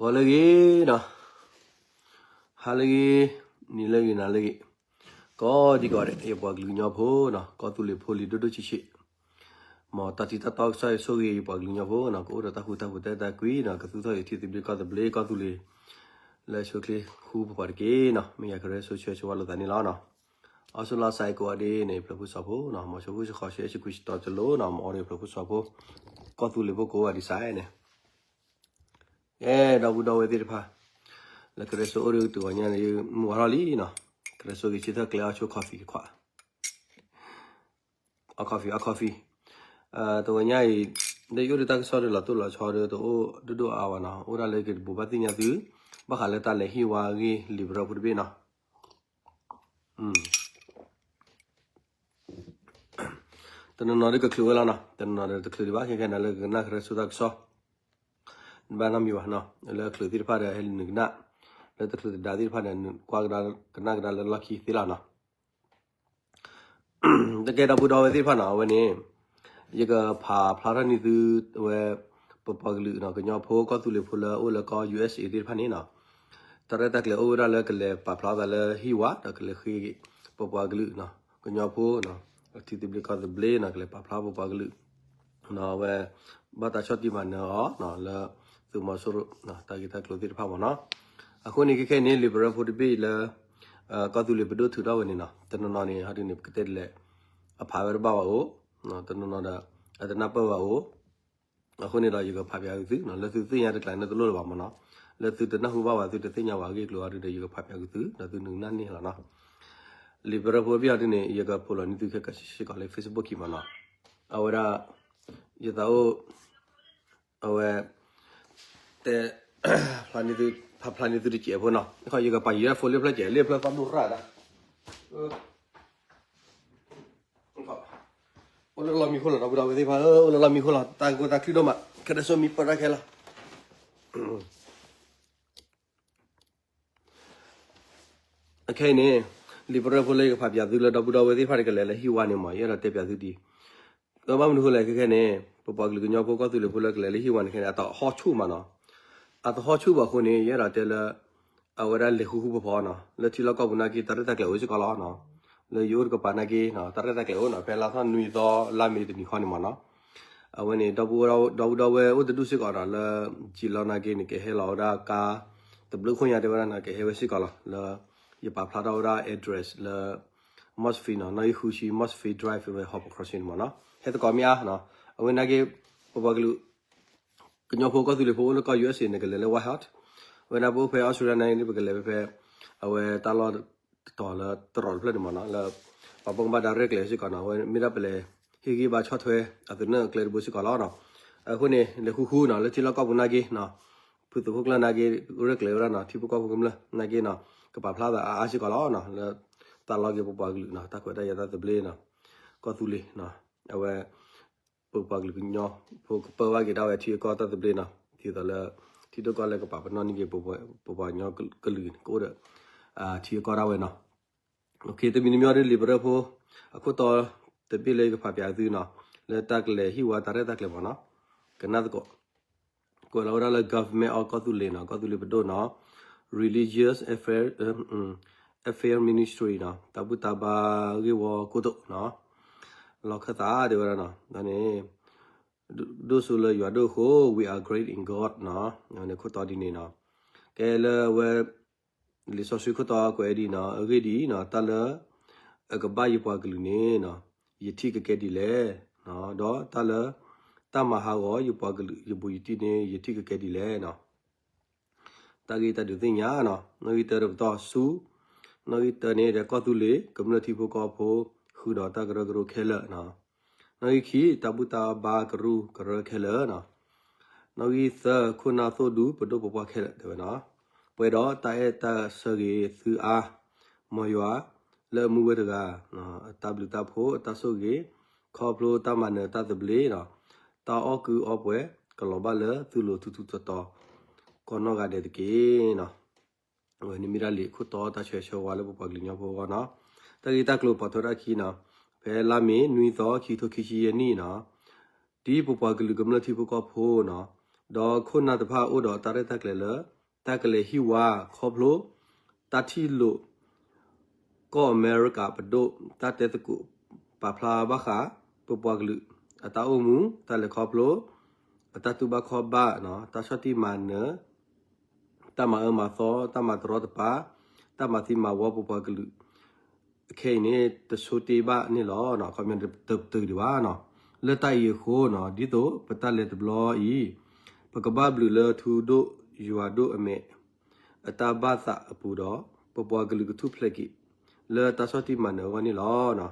ဂီၤလၢအဂ့ၤနီၤ, ဟါလၢအဂ့ၤ, နံၤလၢအဂ့ၤ နၤလၢအဂ့ၤ, ကိးဒံကိးဂၤဒဲး ယပှၤကလုာ်ကညီဖိနီၤ, ကီၢ်သူလ့ၤဖိလံၤဒိၣ်ဒိၣ်ဆံးဆံး, မ်တၢ်ထံၣ်တၢ်တီကစၢ်ယွၤဆိၣ်ဂ့ၤ ယပှၤကလုာ်ကညီဖိနီၤ, ကအိၣ်ဒီးတၢ်ဃူတၢ်ဖိး တၢ်အဲၣ်တၢ်ကွံနီၤ, ကသူၣ်ထီၣ်ယထံသဘျ့ကီၢ်သဘျ့ ကီၢ်သူလ့ၤ လၢအဆိအချ့ဃူပပှၤတက့ၢ်နီၤ, မ့ၢ်ယၤကရၢဆိဆၢဆိဝါလိာ်သးန့ၣ်လီၤနီၤ. အီစူလါစဲးကိးဂၤဒဲးန့ၣ် ဖျၢၣ်ဖိစီၤဖိနီၤ, မ်ဆိဃူဆိဃီၤဆှဲ ဆှဲကွံာ်စတီၤတလိနီၤ, မ်အီဒီးဖျၢၣ်ဖိစီၤဖိ ကီၢ်သူလ့ၤဖိကိးဂၤဒဲးစဲးန့ၣ်, ကဲ ဒီပုၢ်ဒီဝဲၢ်သ့ၣ်တဖၣ်, လၢကရၢဆိအိၣ်ဒီးတဂီၤညါန့ၣ် မုၢ်ဝါထီၣ်လံနီၤ, ကရၢဆိဂ့ၤဆၢထၢၣ်ကျဲအီၣ်ဆိ coffee တခွး, အီ coffee အီ coffee, တဂီၤညါအံၤ ဒီးယအိၣ်ဒီးတၢ်ကစီၣ်ဒီးလီၤတိၢ်လီၤဆီဒီးတအိၣ်ဒိၣ်ဒိၣ်အါအါဘၣ်နီၤ, အိၣ်ဒၣ်လၢကဘိးဘၣ်သ့ၣ်ညါသု ဘၣ်ဃးလၢတၢ်လဲၤဟံၣ်ဝါအဂ့ၢ် လံာ်ပရၢဖိတဘ့ၣ်နီၤ. တနီၤနီၤဒ်ကချုးဝဲလီၤနီၤ, တနီၤနီၤဒီးတချုးဒံးဘၣ်, ခဲခဲန့ၣ်လၢကကနၣ်ကရၢဆိတၢ်ကစီၣ် ဘၣ်နီတမံၤဘၣ်နီၤ, လၢချုးသ့ၣ်တဖၣ်ဒီးဟဲနုာ်ကနၣ်, လၢတချုးတဒါသ့ၣ်တဖၣ်ဒီး နုာ်ကွၢ်ကဒါ ကနၣ်ကဒါလၢလီၢ်ခံသ့လီၤနီၤ. တကဲဒီပုၢ်ဒီဝဲၢ်သ့ၣ်တဖၣ်နီၤ, အဝဲန့ၣ် ယကဖးဖျါထီၣ်န့ၢ်သု အဝဲ ပပှၤကလုာ်နီၤ, ကညီဖိကီၢ်သူလ့ၤဖိလၢအအိၣ်လၢကီၢ် ယူၢ်အ့းအ့း သ့ၣ်တဖၣ်န့ၣ်နီၤ, တၢ်ရဲၣ်တၢ်ကျဲၤအိၣ်ဝဲဒၣ်လၢကလဲၤပာ်ဖျါသးလၢဟံၣ်ဝါ ဒီးကလဲၤဃ့ပပှၤကလုာ်နီၤ, ကညီဖိနီၤ, ထံသဘျ့ကီၢ်သဘျ့နီၤ, ကလဲၤပာ်ဖျါပပှၤကလုာ် အဝဲ ဘၣ်တၢ်ဆီၣ်တံၢ်မၤနၢၤအီၤနီၤ, လၢသုးမီၤစိရိၤ တၢ်ဂ့ၢ်တၢ်ကျိၤသ့ၣ်တဖၣ်မ့ၢ်နီၤ. အဃိန့ၣ်ခဲခဲန့ၣ် လံာ်ပရၢဖိတဘ့ၣ်လၢ ကီၢ်သူလ့ၤပဒိၣ်ထုးထီၣ်ဝဲန့ၣ်နီၤ, တနီၤနီၤန့ၣ် ဟီဒုန့ၣ် ပကတဲဒ်လဲၣ်, အဖးဝဲတဘၣ်ဘၣ်အိၣ်, တနီၤနီၤဒီး အတနၢ်ပၢၢ်ဘၣ်အိၣ်, အဃိန့ၣ်ဒီးယကဖးပၠးက့ၤသုနီၤ, လၢသုသ့ၣ်ညါတကျါန့ၣ်တလိၣ်လၢၤဘၣ်မ့ၢ်နီၤ, လၢသုတနၢ်ဟူဘၣ်ဘၣ် သုတသ့ၣ်ညါဘၣ်အဂ့ၢ်အကျိၤအီၤဒုဒီး ယကဖးပၠးက့ၤသု ဒီးသုနုာ်ကနၣ်န့ၢ်လီၤနီၤ. လံာ်ပရၢဖိတဘ့ၣ်အီၤဒုန့ၣ် ယကဖိးလီၤန့ၢ်သုခဲကစ့ၢ်ကီးလၢ Facebook ခံမ့ၢ်နီၤ, အဝဲဒၣ် ယသးအိၣ် အဝဲ တဲ ဖျါန့ၢ်သု ဖးဖျါန့ၢ်သုတစဲးဖိနီၤ, ယကပာ်ယဲ phone လၢဖျၢၣ်ကဲး လၢဖျၢၣ်သီဒိၣ်ရၣ်ဒၣ် အိၣ်လၢလီၢ်မံခိၣ်လီၤ ဒီပုၢ်ဒီဝဲၢ်သ့ၣ်တဖၣ်ဧၢ, အိၣ်လၢလီၢ်မံခိၣ်လီၤ, တၢ်ကိᢢ်တၢ်ချံဒိၣ်မး, ခဲဒၣ်ဆိမံပၢၢ်တၢ်ခဲလီၤ. အခဲအံၤန့ၣ် လံာ်ပရၢဖိလၢယကဖးပၠးသုလၢဒီပုၢ်ဒီဝဲၢ်သ့ၣ်တဖၣ်န့ၣ် ကလဲၤလၢဟံၣ်ဝါန့ၣ်မ့ၢ် ယအဲၣ်ဒိးတဲပၠးသုဒ် ဘၣ်မနုၤဃိလဲၣ်ခဲခဲန့ၣ် ပပှၤကလုာ်ကညီဖိကီၢ်သူလ့ၤဖိလၢကလဲၤလၢဟံၣ်ဝါန့ၣ်ခဲန့ၣ် အတဟီၣ်ဆူၣ်မးနီၤ, အတဟီၣ်ဆူၣ်ဘၣ်အဃိန့ၣ် ယအဲၣ်ဒိးတဲလၢ အဝဲဒၣ်လဲၤဃူဃူဖိးဖိးနီၤ, လၢထံလီၢ်ကီၢ်ပူၤနာ်က့ တၢ်ရဲၣ်တၢ်ကျဲၤအိၣ်စ့ၢ်ကီးလီၤနီၤ, လၢယအိၣ်တကပၤနာ်က့ တၢ်ရဲၣ်တၢ်ကျဲၤအိၣ်နီၤ, ဖဲလါထီၣ်နွံသီ လါမ့ၤတနံၤခီန့ၣ်မ့ၢ်နီၤ, အဝဲန့ၣ် ဒီပုၢ်ဒီဝဲၢ်အိၣ်တဒူၣ်စ့ၢ်ကီးဒီး လၢကံလီၤနာ်က့န့ၣ် ကဟဲလီၤဝဲဒၣ်ကါ တဘျုးခိၣ်ညါတဲဝဲဒၣ်နီၤ, ကဟဲဝဲစ့ၢ်ကီးလီၤ, လၢယပာ်ဖျါထီၣ်ဝဲဒၣ် address လၢ Mossfield နီၤ, နီၣ်ဂံၢ်ဃုဆံ Mossfield Drive ဝဲ Hoppers Crossing န့ၣ်မ့ၢ်နီၤ, ဟဲသကိးမ့ၢ်အါနီၤ, အဝဲနာ်က့ ပပှၤကလုာ် ကညီဖိကီၢ်သူလ့ၤဖိအိၣ်လၢကီၢ် ယူၢ်အ့းအ့း န့ၣ် ကလဲၤလၢ Whitehorse, ဝဲဒၣ်ပအိၣ်ဖဲ Australia န့ၣ် ပကလဲၤဖဲ အဝဲတၢ်လီၢ်တတီၤလၢတရီးတဖျၢၣ်န့ၣ်မ့ၢ်နီၤ, လၢ ပှၤဘၣ်ကမၣ်တၢ်ရဲၣ်ကျဲၤစ့ၢ်ကီးနီၤ, အဝဲမ့ၢ်ဒၣ်ပလဲၤ ဟ့ၣ်ဂံၢ်ဘါဆီၣ်ထွဲ အသနၢၣ်အကျဲတဘိစ့ၢ်ကီးလီၤနီၤ, အဃိန့ၣ် လဲၤဃူဃူနီၤ, လၢထံလီၢ်ကီၢ်ပူၤနာ်က့နီၤ, ဖုသုးခိၣ်ကျၢၢ်နာ်က့ ရဲၣ်ကျဲၤဝဲဒၣ်နီၤ, ထံဖိကီၢ်ဖိကမျၢၢ်နာ်က့နီၤ, ကပာ်ဖျါသးအါအါစ့ၢ်ကီးလီၤနီၤ, လၢတၢ်လီၢ်က့ၤပပှၤကလုာ်နီၤ, တၢ်ခွဲးတၢ်ယာ်တၢ်သဘျ့နီၤ, ကီၢ်သူလ့ၤနီၤ, အဝဲ ပပှၤကလုာ်ကညီဖိကပၢဘၣ်က့ၤဒၣ်ဝဲထံအကီၢ်တၢ်သဘျ့နီၤ, ဒ်သိးလၢ ထံဒိၣ်ကီၢ်လဲၢ်ကပာ်ပနီၣ်န့ၢ်က့ၤ ပပှၤကညီကလုာ်န့ၣ် ကအိၣ်ဒီး ထံအကီၢ်ဒၣ်ဝဲနီၤ, တမံၤတမံၤအံၤဒ်လံာ်ပရၢဖိ အခိၣ်တီတဘ့ၣ်လၢယကဖးပၠးသုနီၤ, လၢတၢ်ကလဲၤဟံၣ်ဝါတၢ်ရဲၣ်တၢ်ကျဲၤမ့ၢ်နီၤ, ကနၣ်သကိး ကွဲးလီၤဝဲဒၣ်လၢ Government of ကီၢ်သူလ့ၤနီၤ, ကီၢ်သူလ့ၤပဒိၣ်နီၤ, Religious Affairs, Affairs Ministry နီၤ, တၢ်ဘူၣ်တၢ်ဘါဂ့ၢ်ဝီကိတိာ်နီၤ, လီၢ်ခၢၣ်သးတဲဝဲဒၣ်နီၤ, န့ၣ် ဒိၣ်စိလၢယွၤဒိၣ်အဃိ we are great in God နီၤ, န့ၣ်ခိၣ်တီဒ်န့ၣ်နီၤ, ကဲလၢအဝဲ လံာ်စီဆှံခိၣ်တီကွဲးဒ်နီၤ, အဂ့ၢ်ဒ်အံၤနီၤ, တၢ်လၢအကဘၣ်ယပှၤကလုာ်န့ၣ်နီၤ, ယထံၣ်ကကဲဒ်လဲၣ်, ဒီးတၢ်လၢ တၢ်မၤဟးဂီၤယပှၤကလုာ် ယဘူးယတံၢ်န့ၣ် ယထံၣ်ကကဲဒ်လဲၣ်နီၤ, တၢ်ဂ့ၢ်တၢ်ဒုးသ့ၣ်ညါနီၤ, နီၣ်ဂံၢ်တၢဒီးပတီၢ်ဆူ, နီၣ်ဂံၢ်တၢန့ၣ်ဒီး ကီၢ်သူလ့ၤ ကမျၢၢ်ထံဖိကီၢ်ဖိ ဃုာ်ဒီးတၢ်ကရၢကရိခဲလၢာ်နီၤ, နီၣ်ဂံၢ်ခံ တၢ်ဘူၣ်တၢ်ဘါကရူၢ်ကရၢခဲလၢာ်နီၤ, နီၣ်ဂံၢ်သၢ ခိၣ်နၢ်သိၣ်ဒူပဒိၣ်ပပှၢ်ခဲလၢာ်တဲဝဲနီၤ, ပှဲၤဒီးတၢ်အဲၣ်တၢ်ဆၢဂ့ၤသုအါ, မ်ယွၤ လၢအမူဝဲတဂၤ, အတၢ်ဘျုးတၢ်ဖှိၣ်အတၢ်ဆိၣ်ဂ့ၤ, ခီဖျိတၢ်မၤနၢၤတၢ်သဘျ့နီၤ, တၢ်အီၣ်ကုအီပှဲၤ ကလီၤဘၣ်လၢသုလိၤထူထူတီတီ ကိးနီၢ်ဂၤဒဲးတက့ၢ်နီၤ. ဝဲန့ၣ်မ့ၢ်ဒၣ်လံာ်ခိၣ်တီတၢ်ဆၢဂ့ၤဆၢဝါလၢပပှၤကလုာ်ကညီဖိအဂီၢ်နီၤ, တၢ်ဂ့ၢ်တၢ်ကျိၤပိာ်ထွဲထီၣ်အခံနီၤ, ဖဲလါမ့ၤနွံသီ ခံကထိခံဆံယဲၢ်နံၣ်နီၤ, ဒ်ပပှၤကလုာ်ကမျၢၢ်ထံဖိကီၢ်ဖိနီၤ, ဒီးခိၣ်နၢ်တဖၣ်အိၣ်ဒီးတၢ်ရဲၣ်တၢ်ကျဲၤလၢ တၢ်ကလဲၤဟံၣ်ဝါခီဖျိ တၢ်ထံၣ်လိာ် ကီၢ်အမဲရကၤပဒိၣ် တၢ်တဲသကိးပာ်ဖျါဘၣ်ဃး ပပှၤကလုာ် အတၢ်အိၣ်မူ တၢ်လဲၤခီဖျိ အတၢ်တူၢ်ဘၣ်ခီၣ်ဘၣ် တၢ်ဆီၣ်တံၢ်မၤနၢၤ တၢ်မၤအၢမၤသီ တၢ်မၤတရီတပါ တၢ်မၤသံမၤဝီပပှၤကလုာ် ခဲအံၤန့ၣ် တဆိတ့ဘၣ်န့ၣ်လီၤ. ခီပညီတတုၤဒံးဘၣ်နီၤ. လၢတၢ်အံၤအဃိနီၤ ဒ်သိးပတၢ်လဲၤတဘျီအံၤ ပကဘၣ်ဘျုးလၢထူဒိၣ်ယွၤဒိၣ်အမဲာ် အတၢ်ဘၣ်သးအပူၤဒီး ပပှၤကလုာ်ကထူၣ်ဖျဲးက့ၤ လၢတၢ်ဆီၣ်တံၢ်မၤနၢၤအဂီၢ်န့ၣ်လီၤ.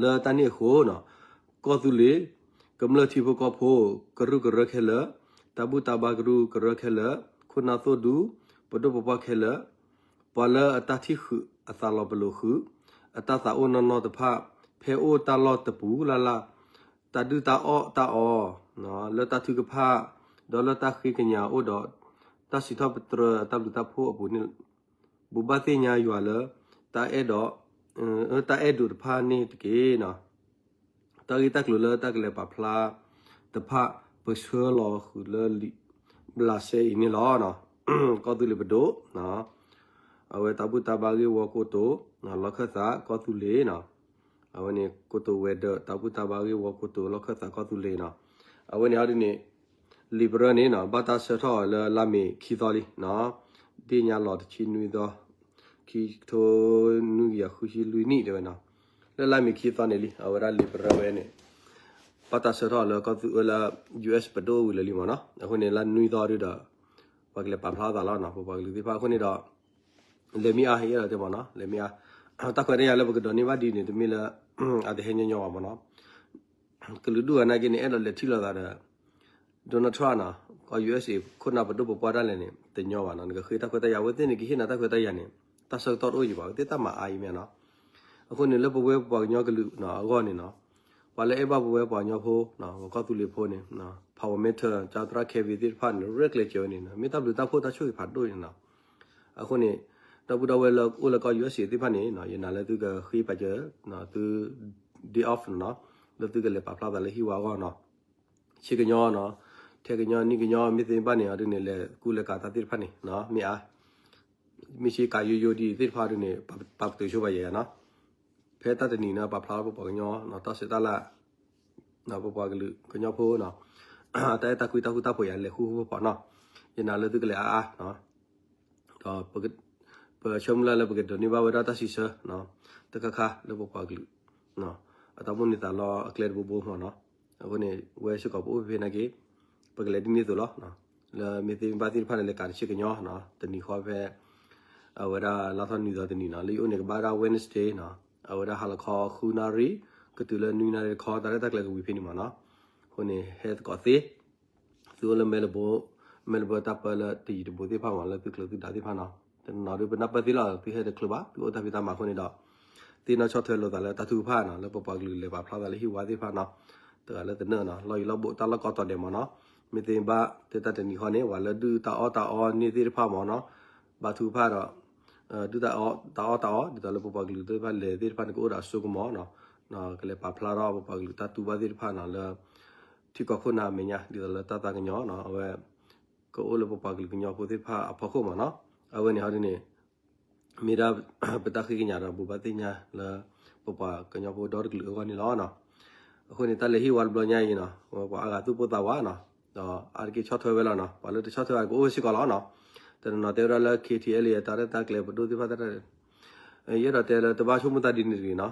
လၢတၢ်န့ၣ်အဃိနီၤ ကီၢ်သူလ့ၤ ကမျၢၢ်ထံဖိကီၢ်ဖိ ကရူၢ်ကရၢခဲလၢာ် တၢ်ဘူၣ်တၢ်ဘါကရူၢ်ကရၢခဲလၢာ် ခိၣ်နၢ်သိၣ်ဒူ ပဒိၣ်ပပှၢ်ခဲလၢာ် ပှၤလၢအတၢ်ထံၣ်ဃုာ်အသးလီၤပလိာ်ဃုာ် အတၢ်သးအိၣ်နီၢ်နီၢ်တဖၣ် ဖဲအိၣ်တၢ်လီၢ်တပူၤလၢ်လၢ် တၢ်ဒုၣ်တၢ်အီၣ်တၢ်အီ လၢတၢ်ထုကဖၣ် ဒီးလၢတၢ်ဃ့ကညးအိၣ်ဒီး တၢ်စံးထီၣ်ပတြၢၤအတၢ်ဘျုးတၢ်ဖှိၣ်အပူၤန့ၣ် ဘိးဘၣ်သ့ၣ်ညါယွၤလၢ တၢ်အဲၣ်ဒိး တၢ်အဲၣ်ဒိးတဖၣ်န့ၣ်တက့ၢ်နီၤ. တၢ်ဂ့ၢ်တၢ်ကျိၤလၢတၢ်ကလဲၤပာ်ဖျါတဖၣ် ပဆှၢလီၤဃုာ်လၢလံာ်ဘျးစဲအံၤန့ၣ်လီၤ. ကီၢ်သူလ့ၤပဒိၣ် အဝဲတၢ်ဘူၣ်တၢ်ဘါဂ့ၢ်ဝီကိတိာ် လီၢ်ခၢၣ်သးကီၢ်သူလ့ၤနီၤ. အဝဲန့ၣ် ကိတိာ်ဝဲၤဒၢး တၢ်ဘူၣ်တၢ်ဘါဂ့ၢ်ဝီကိတိာ် လီၢ်ခၢၣ်သးကီၢ်သူလ့ၤနီၤ. အဝဲန့ၣ်ဟီဒ်န့ၣ် လံာ်ပရၢန့ၣ်နီၤ ဘၣ်တၢ်ဆှၢထီၣ်အီၤလၢလါမ့ၤခံသီလံနီၤ. ဒ့ၣ်ညါလီၤတဆံနွံသီ ခံကထိနွံကယၤဃုဆံလွံၢ်နံၣ်တဲဝဲနီၤ. လၢလါမ့ၤခံသီန့ၣ်လံ အဝဲဒၣ်လံာ်ပရၢဝဲန့ၣ် ဘၣ်တၢ်ဆှၢထီၣ်အီၤလၢကီၢ်သူလ့ၤလၢ ယူႇအ့ၣ် ပဒိၣ်ဝံၤလၢာ်လံမ့ၢ်နီၤ. အဃိန့ၣ် လါနွံသီဒုဒီး ပှၤကလဲၤပာ်ဖျါသးလီၤနီၤ ပပှၤကလုာ်သ့ၣ်တဖၣ်အဃိန့ၣ်ဒီး လဲၤမ့ၢ်အါ ယအဲၣ်ဒိးတဲမ့ၢ်နီၤ လဲၤမ့ၢ်အါ တၢ်ခွဲးတၢ်ယာ်လၢပကဒိးန့ၢ်ဘၣ်ဒ်န့ၣ် တမ့ၢ်လၢ အတဟဲညီညီဘၣ်မ့ၢ်နီၤ. ကလုာ်ဒူၣ်ဂၤနာ်က့န့ၣ် အဲၣ်ဒိးလဲၤထံၣ်လိာ်သးဒီး Donald Trump နီၤ ကီၢ် ယူၢ်အ့ၣ် ခိၣ်နၢ်ပဒိၣ်ပပှၢ်ဒၣ်လဲာ်န့ၣ် တညီဘၣ်နီၤ နကဃ့တၢ်ခွဲးတၢ်ယာ် အဝဲသ့ၣ်န့ၣ် ကဟ့ၣ်နၤတၢ်ခွဲးတၢ်ယာ်န့ၣ် တၢ်ဆၢကတီၢ်တအိၣ်ယံၤဘၣ် အဝဲသ့ၣ်တၢ်မၤအါအံၤမ့ၢ်နီၤ. အဃိန့ၣ် လၢပဝဲပပှၤကညီကလုာ်နီၤ အဂီၢ်န့ၣ်နီၤ ပှၤလၢအဲၣ်ဘၣ်ပဝဲပှၤကညီဖိနီၤ ပကီၢ်သူလ့ၤဖိန့ၣ် ဖးဝီၤမဲထၢၣ် ကၠါသရၣ် ခဲဝံၤသ့ၣ်တဖၣ်န့ၣ် ရဲၣ်ကျဲၤစၢၤဝဲန့ၣ်နီၤ မ့ၢ်တၢ်ဘျုးတၢ်ဖှိၣ်တၢ်ဆိၣ်ဂ့ၤဖးဒိၣ်န့ၣ်နီၤ. အဃိန့ၣ် ဒီပုၢ်ဒီဝဲၢ်လၢအိၣ်လၢကီၢ် ယူၢ်အ့ၣ် သ့ၣ်တဖၣ်န့ၣ် ယနာ်လၢသုကဃ့ပာ်စၢၤ သု day off နီၤ လၢသုကလဲၤပာ်ဖျါသးလၢဟံၣ်ဝါအဂီၢ်နီၤ. ဆ့ကညီနီၤ ထဲကညီနံၣ်ကညီ မ့ၢ်သ့မ့ၢ်ဘၣ်န့ၣ် အဒ်န့ၣ် လဲၤကူလဲၤကၤတၢ်သ့ၣ်တဖၣ်န့ၣ် မ့ၢ်အါ မ့ၢ်ဆ့ကၤယိယိဒ်သ့ၣ်တဖၣ်ဒ်န့ၣ် ပာ်ပတုာ်ဆိပာ်ယဲနီၤ. ဖဲတၢ်တနံၤန့ၣ် ပာ်ဖျါလၢပပှၤကညီ တၢ်ဆဲးတၢ်လၤ ပပှၤကလုာ်ကညီဖိနီၤ တၢ်အဲၣ်တၢ်ကွံတၢ်ဃူတၢ်ဖိးယၤလဲၤဃူဃူဖိးဖိးနီၤ. ယနာ်လၢသုကလဲၤအါအါနီၤ ဒီး ပဆၢမုၢ်လၢ်လၢပကဒိးန့ၢ်ဘၣ်ဝဲဒၣ်တၢ်စံးဆၢ တခါခါလၢပပှၤကလုာ် အတၢ်မိၣ်န့ၢ်သးလီအကျဲတဘိဘိမ့ၢ်နီၤ. အဃိန့ၣ် ဝဲစ့ၢ်ကီးပအိၣ်ဖဲဖဲနာ်က့ ပကလဲၤဒ်န့ၣ်အသိးလီၤ. လၢမ့ၢ်သ့မ့ၢ်ဘၣ်သ့ၣ်တဖၣ်န့ၣ် လဲၤကၤတဆ့ကညီနီၤ တနံၤဃီဖဲ အဝဲဒၣ်လါထီၣ်နွံသီတနံၤနီၤ လၢယအိၣ်န့ၣ်ကဘၣ်ဒၣ် Wednesday နီၤ အဝဲဒၣ်ဟါလီၤခီဃုနၣ်ရံၣ် ကတုၤလၢနွံနၣ်ရံၣ်တခီ တၢ်ရဲၣ်တၢ်ကျဲၤကဝံၤဖဲန့ၣ်မ့ၢ်နီၤ. အဃိန့ၣ် ဟဲသကိးသ့ သုအိၣ်လၢ Melbourne Melbourne တၢ်ပၢလၢတယံၤတဘူးသ့ၣ်တဖၣ်မ့ၢ် လၢသုကျိၤသုဒၣ်သ့ၣ်တဖၣ်နီၤ တနီၤနီၤဒုးပနၢ်ပၢၢ်သ့လီၤ သုဟဲတချုးဘၣ် သုအိၣ်တၢ်ဖံးတၢ်မၤအဃိန့ၣ်ဒီး သ့ၣ်နီၣ်ဆီၣ်ထွဲလိာ်သးလၢတၢ်ထုကဖၣ်နီၤ လၢပပှၤကလုာ်လဲၤပာ်ဖျါသးလၢဟံၣ်ဝါသ့ၣ်တဖၣ်နီၤ တဂၤလၢတနၢၣ်နီၤ လီၢ်ယံၤလီၢ်ဘူးတၢ်လီၢ်ကီတီၤဒဲးမ့ၢ်နီၤ မ့ၢ်သ့မ့ၢ်ဘၣ် တၢ်တနံၤဃီန့ၣ် ပှၤလၢဒုၣ်တၢ်အီၣ်တၢ်အီန့ၣ်သ့ၣ်တဖၣ်မ့ၢ်နီၤ ဘါထုကဖၣ်ဒီး ဒုၣ်တၢ်အီၣ်တၢ်အီ ဒ်သိးလၢပပှၤကလုာ်သ့ၣ်တဖၣ်လဲၤသ့ၣ်တဖၣ်န့ၣ် ကအိၣ်ဒီးအစိကမီၤနီၤ ကလဲၤပာ်ဖျါထီၣ်ပပှၤကလုာ်တၢ်တူၢ်ဘၣ်သ့ၣ်တဖၣ်နီၤ လၢ ထံကီၢ်ခိၣ်နၢ်အမဲာ်ညါ ဒ်သိးလၢတၢ်သးကညီၤနီၤ အဝဲ ကအိၣ်လၢပပှၤကလုာ်ကညီဖိသ့ၣ်တဖၣ်အဖီခိၣ်မ့ၢ်နီၤ အဝဲန့ၣ်ဟီဒ်န့ၣ် မ့ၢ်ဒၣ် ပတၢ်ဃ့ကညးဒီးဘူးဘၣ်သ့ၣ်ညါလၢ ပပှၤကညီဖိဒီတကလုာ်အဂီၢ်န့ၣ်လီၤနီၤ. အဃိန့ၣ် တၢ်လဲၤဟံၣ်ဝါတဘျီညါအံၤနီၤ ပှၤအါဂၤသူၣ်ပိၢ်သးဝးနီၤ ဒီးအါတက့ၢ်ဆီၣ်ထွဲဝဲလီၤနီၤ ပှၤလၢတဆီၣ်ထွဲဝဲကအိၣ်စ့ၢ်ကီးလီၤနီၤ. တနီၤနီၤတဲဝဲဒၣ်လၢ K T L A အတၢ်ရဲၣ်တၢ်ကျဲၤပဒိၣ်သ့ၣ်တဖၣ်တၢ် ယအဲၣ်ဒိးတဲလၢတဘၣ်ဆိကမိၣ်တၢ်ဒ်န့ၣ်တဂ့ၤနီၤ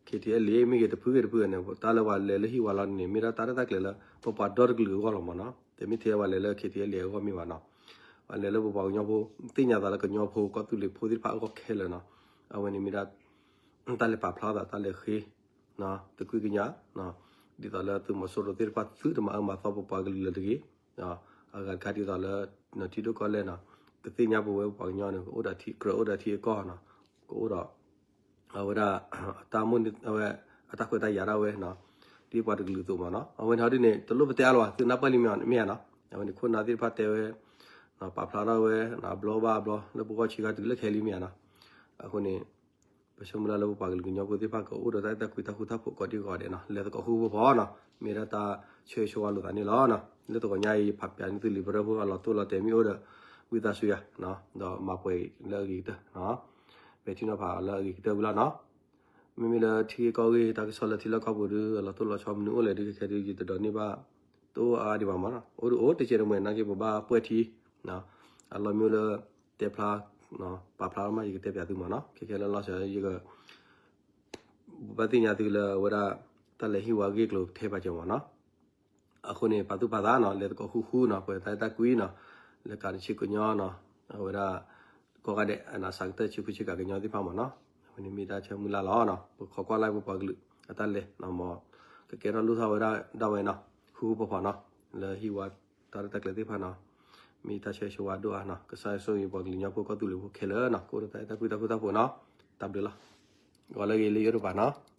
K T L A မ့ၢ်ဂ့ၤတဖုဂ့ၤတဖုဂ့ၤန့ၣ် တၢ်လၢပှၤလဲၤလၢဟံၣ်ဝါလီၤန့ၣ် မ့ၢ်ဒၣ်တၢ်ရဲၣ်တၢ်ကျဲၤလၢ ပပှၤဒီတကလုာ်အဂီၢ်လီၤမ့ၢ်နီၤ တမ့ၢ်ထဲပှၤလဲၤလၢ K T L A အဂီၢ်မ့ၢ်ဘၣ်နီၤ ပှၤလဲၤလၢပပှၤကညီဖိ သ့ၣ်ညါသးလၢကညီဖိကီၢ်သူလ့ၤဖိသ့ၣ်တဖၣ်အဂီၢ်ခဲလၢာ်နီၤ အဝဲန့ၣ်မ့ၢ်ဒၣ် တၢ်လဲၤပာ်ဖျါသးတၢ်လဲၤဃ့ တကွံကညး ဒ်သိးလၢသုးမီၤစိရိၤသ့ၣ်တဖၣ်သုတမၤအၢမၤသီပပှၤကလုာ်လၢၤတဂ့ၤ အဂၤတခါဒ်သိးလၢ ထံဒိၣ်ကီၢ်လဲၢ်နီၤ ကသ့ၣ်ညါပဝဲပပှၤကညီန့ၣ် ကအိၣ်ဒီးထံ ကြၢးအိၣ်ဒီးထံအကီၢ်နီၤ ကအိၣ်ဒီး အဝဲဒၣ် အတၢ်မိၣ်န့ၢ် အဝဲ အတၢ်ခွဲးတၢ်ယာ်ဒၣ်ဝဲနီၤ ဒ်ပှၤတကလုာ်အသိးမ့ၢ်နီၤ အဝဲန့ၣ်ဟီဒ်န့ၣ် တလိၣ်ပတဲအါလီၤဘၣ် သုနၢ်ပၢၢ်လံမ့ၢ်ဧါနီၤ အဝဲန့ၣ်ခိၣ်နၢ်သ့ၣ်တဖၣ်တဲဝဲ ပာ်ဖျါထီၣ်ဝဲ အဘျီဘၣ်အဘျီ လၢပဂီၢ်ဆံးခါတုၤလၢခဲလံမ့ၢ်ဧါနီၤ အဃိန့ၣ် ပဆၢမုၢ်လၢ်လၢပပှၤကလုာ်ကညီဖိသ့ၣ်တဖၣ်ကအိၣ်ဒီးတၢ်အဲၣ်တၢ်ကွံတၢ်ဃူတၢ်ဖိးကိးဒံကိးဂၤဒဲးနီၤ လဲၤသကိးဃူဖိးဖိးနီၤ မ့ၢ်ဒၣ်တၢ်ဆၢဂ့ၤဆၢဝါလိာ်သးန့ၣ်လီၤ. လၢတဂီၤညါအံၤ ဖးပၠးန့ၢ်သုလံာ်ပရၢဖိအလီၤတိၢ်လီၤတဲာ်မ့ၢ်အိၣ်ဒီး ဝံသးစူၤယၤ ဒီးမၤပှဲၤလၢအဂ့ၤကတၢၢ်, ပဲာ်ထံနီၤဖးလၢအဂ့ၤကတၢၢ်ဝံၤလီၤနီၤ. မ့မ့ၢ်လၢထံဂ့ၢ်ကီၢ်ဂ့ၢ် တၢ်ကစီၣ်လၢထံလၢကီၢ်ပူၤဒုး အလီၤတိၢ်လီၤဆီမနုၤအိၣ်လဲၣ်ဒုး ခဲခဲဒုး ယတဒိးန့ၢ်ဘၣ် တအိၣ်အါဒံးဘၣ်မးနီၤ. အိၣ်ဒုးအိၣ်တကဲးတမှဲၤနာ်က့ ပဘၣ်ပှဲၤထံ အလီၢ်မ့ၢ်အိၣ်လၢ တဲဖျါ ပာ်ဖျါမး ယကတဲပၠးသုမးနီၤ. ခဲခဲလၢလီၤဆီ ယက ဘၣ်သ့ၣ်ညါသုလၢအဝဲဒၣ် တၢ်လဲၤဟံၣ်ဝါဂ့ၢ်ကျိၤထဲပာ်စၢၤမးနီၤ. အဃိန့ၣ် ပာ်သူၣ်ပာ်သးနီၤ လဲၤသကိးဃူဃူနီၤ ပှဲၤတၢ်အဲၣ်တၢ်ကွံနီၤ လၢကးတဆံကညီနီၤ အဝဲဒၣ် ကိးဂၤဒဲး အနၢ်ဆါကတၢၢ်ဆံဃုဆံကးကညီသ့ၣ်တဖၣ်မးနီၤ. အဝဲန့ၣ်မ့ၢ်တၢ်ဆၢမုၢ်လၢ်လီၤနီၤ ပခိးကွၢ်လၢ်ပပှၤကလုာ်အတၢ်လဲၤနီၤ မ်ကကဲထီၣ်လိၣ်ထီၣ်ဝဲဒၣ်ဒၣ်ဝဲနီၤ ဃူဃူဖိးဖိးနီၤ လၢဟံၣ်ဝါတၢ်ရဲၣ်တၢ်ကျဲၤသ့ၣ်တဖၣ်နီၤ. မ့ၢ်တၢ်ဆၢဂ့ၤဆၢဝါဒိၣ်အါနီၤ ကစၢ်ယွၤဆိၣ်ဂ့ၤပှၤကလုာ်ကညီဖိကီၢ်သူလ့ၤဖိခဲလၢာ်နီၤ ကအိၣ်ဒီးတၢ်အဲၣ်တၢ်ကွံတၢ်ဃူတၢ်ဖိးနီၤ. တၢ်ဘျုးလီၤ. ဂီၤလၢအဂ့ၤလၢယအိၣ်တပၤနီၤ.